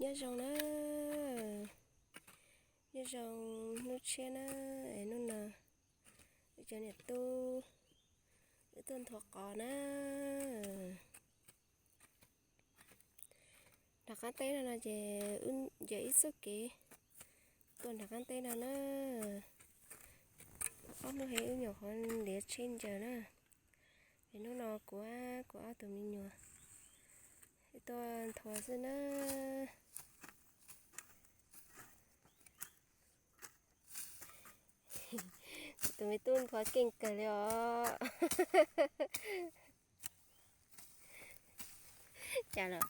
Nyob zoo na, nyob zoo hnub tshiab na, es hnub no wb cov niam tub wb tuaj nthuav qos na. Nram qab teb no no ces, ces ib txoj kev tuaj nram qab teb no na. Ob hnub heev wb nyuam qhuav ntiav tsheb ncaws na. Es hnub no kuv, kuv ob tug me nyuam tuaj nthuav xwb na. Tus me tub nthuav keej kawg li os. Cas lawm?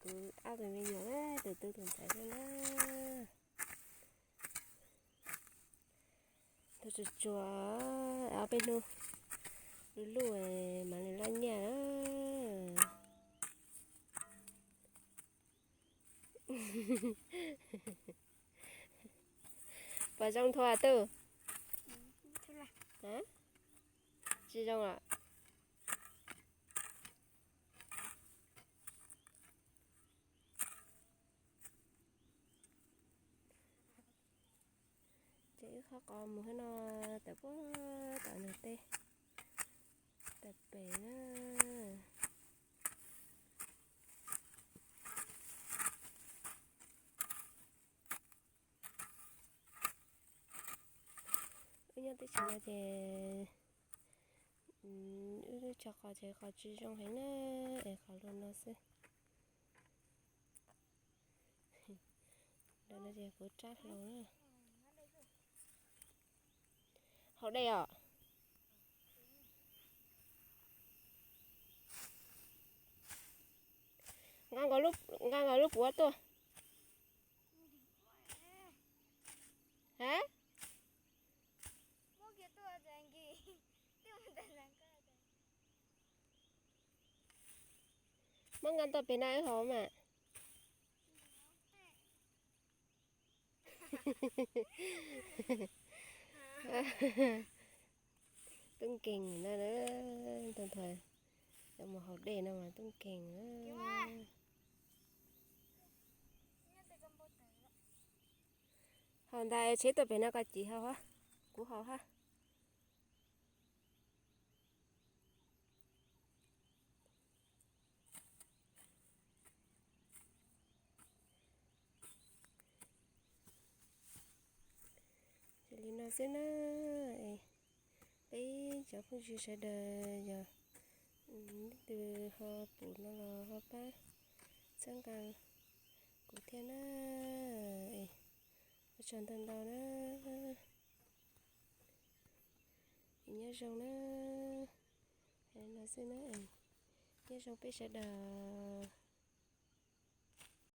Kuv ob tug me nyuam, tus tub tus ntxhais xwb na. Nthuav tsuag tsuag, ob peb hnub luj luj mam li loj nyiaj. Puas zoo nthuav tub? Tsis zoo os. Ces wb qhov qos mus hab no, tawm puag tom nws tej, tawm pem na. Wb nyob teb chaws no ces wb tso qos ces qos tsis zoo heev na, es qos luaj no xwb. Ntawm no ces kuv rab hlau na. Haus dej os. Nqa nkaus lub puav tuaj. Ha? Muab nqa tuaj pem no wb haus mas. Tub nkeeg na, ntho ntho cov mus haus dej no mas tub nkeeg na. Haus ntag, tsheb tuaj pem no koj cim haus hab, kuv haus hab. Ces li no xwb na, peb cov phooj ywg sawv daws yog leej twg ho pum no los ho pab txhawb nqa kuv thiab na. Ua tsaug ntau ntau na. Nyob zoo na. No xwb na. Nyob zoo peb sawv daws.